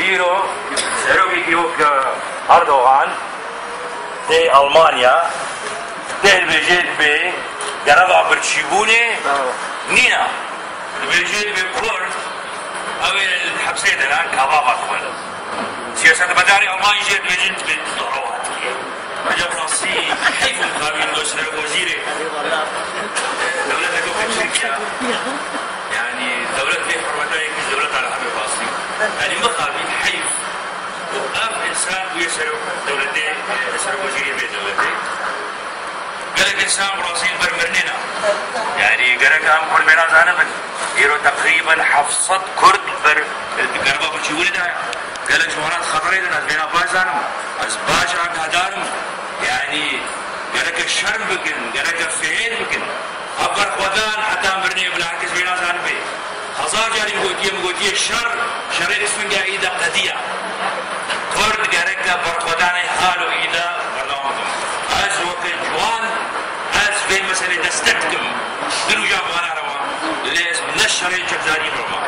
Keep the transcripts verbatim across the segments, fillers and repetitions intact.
Îro serokekî wek Erdogan tê Almanya, tê dibêje dibê gereva birçîbûnê nîna. Dibêje dibê Kurd ew ê li hepsê de ne, kebaba xwe de. Siyasetmedarê Almanyî jê dibêjin dibê tu dawatiye. Eca rastî heyf û mixabîn do serok wezîrê dewleteke wek Tirkiye. Yani dewlet vê hurmeta yekî ji dewleta li hebe rastî. Yani mixabîn heyf. Û ev insan bûye serok dewletê, e, serok wezîrê vê dewletê. Gelek insan bi rastî li ber mirinê ne. Yani gerek em Kurd bêna zanibin. Îro teqrîben heft sed Kurd li ber, e, gerba birçîbûnê de ye. Gelek ji wana di xeterê de ne, ez bêna baş zanim. Ez baş agahdarim. Yani gereke şerm bikin, gereke fêr bikin. Ev berxwedan heta mirinê bila her kes bêna zanibê. Hezar carî min gotiye, min gotiye şer, şerê tifinga î de qediya. Kurd gereke berxwedanê halo î de berdewam bikin. Ez weke ciwan, ez vê meselê destek dikim. Dil û can vana rewa, lê ez ne şerê çekdarî birima.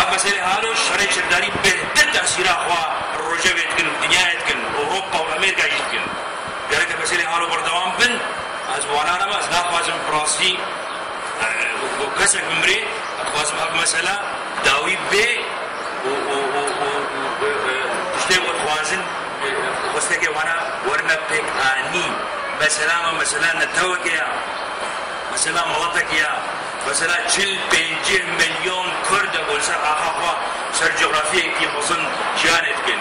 Ev meselê halo şerê çekdarî bêhtir tesîra xwe rojevê dikin, dinyayê dikin, Ewropa û Amerîka jî dikin. Gereke meselê halo berdewam bin, ez bi wana re me, ez naxwazim bi rastî, e, ku kesek bimrê, ez dixwazim ev mesela dawî bê û, û, û, û, û, e, e, tiştê ku dixwazin, e, xwestekê wana werine pêk anî. Mesela me, mesela netewekê ya. Mesela miletekî ya, mesela çil pêncî milyon Kurd e ku li ser axa xwe, ser cografiyekî mezin jiyanê dikin.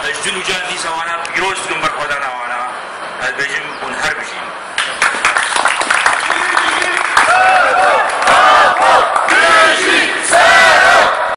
Ez dil û can dîsa wana pîroz dikim berxwedana wana. Ez bêjim hûn her bijîn.